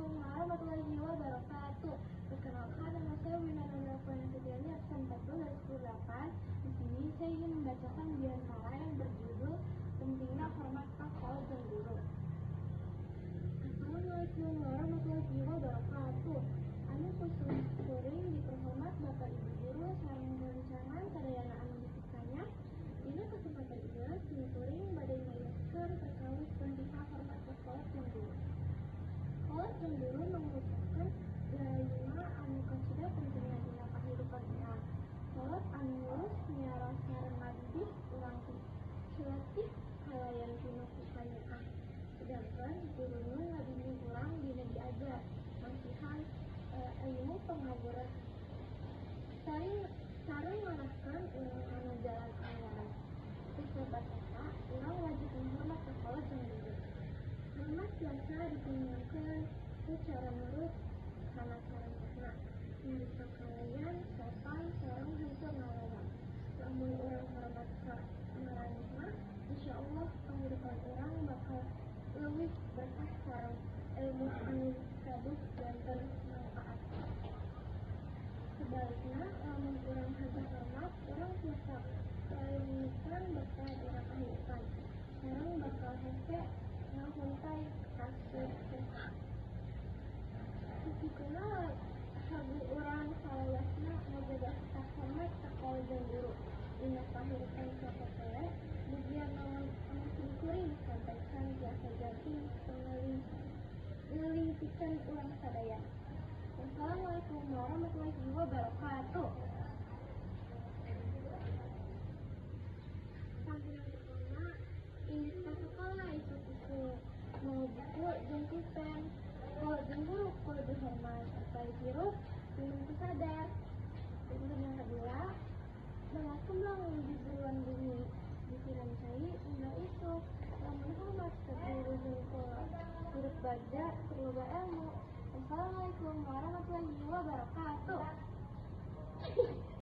Assalamualaikum warahmatullahi wabarakatuh. Perkenalkan, nama saya Winona Setiani, absen 40 dari 10.8. Di sini saya ingin membacakan biantara yang berjudul Pentingnya Hormat ka Kolot jeung Guru. Assalamualaikum warahmatullahi wabarakatuh. Anu ku kuring diterhormat Bapak Ibu guru sareng rerencangan sadayana anu dipikanya. Dina kesempatan ieu sim kuring bade nyarioskeun perkawis pentingna hormat ka kolot jeung guru. Kolot jeung guru mangrupakeun gayuna anu kacida pentingna dina kahirupan urang. Kolot anu ngurus, miara sareng ngadidik urang ti leutik kalayan pinuh ku kanyaah. Sedangkan guru nu ngabimbing urang dina diajar, masihan ilmu pangawurah sareng ngarahkeun urang kana jalan anu leres. Ku sebab eta, urang wajib ngahormat ka kolot jeung guru. Hormat tiasa dikembangkeun ku cara nurut kana parentahna, nyarita kalayan sopan sareng henteu ngalewat. Lamun urang hormat ka maranehna, insyaallah kahirupan urang bakal leuwih berkah sareng ilmu anu gaduh janten mangpaat. Sabalikna, lamun urang henteu hormat, urang tiasa kalengitan berkah dina kahirupan, sareng bakal hese ngahuntay kasuksesan. Sakituna hagu urang salawasna ngajaga sikap hormat ka kolot jeung guru dina kahirupan sapapele, mugia naon anu sim kuring sampaikan tiasa janten pangeling pikeun urang sadaya. Wassalamualaikum warahmatullahi wabarakatuh. Panggilan pertama, indit ka sakola isuk isuk, mawa buku jeung pulpen. Kolot jeung guru kudu dihormat, balik hirup pinuh ku sadar. Pantun yang kedua, bengar kembang di buruan bumi, disiram cai unggal isuk. Lamun hormat ka guru jeung kolot, hirup bagja tur loba ilmu. Wassalamualaikum warahmatullahi wabarakatuh.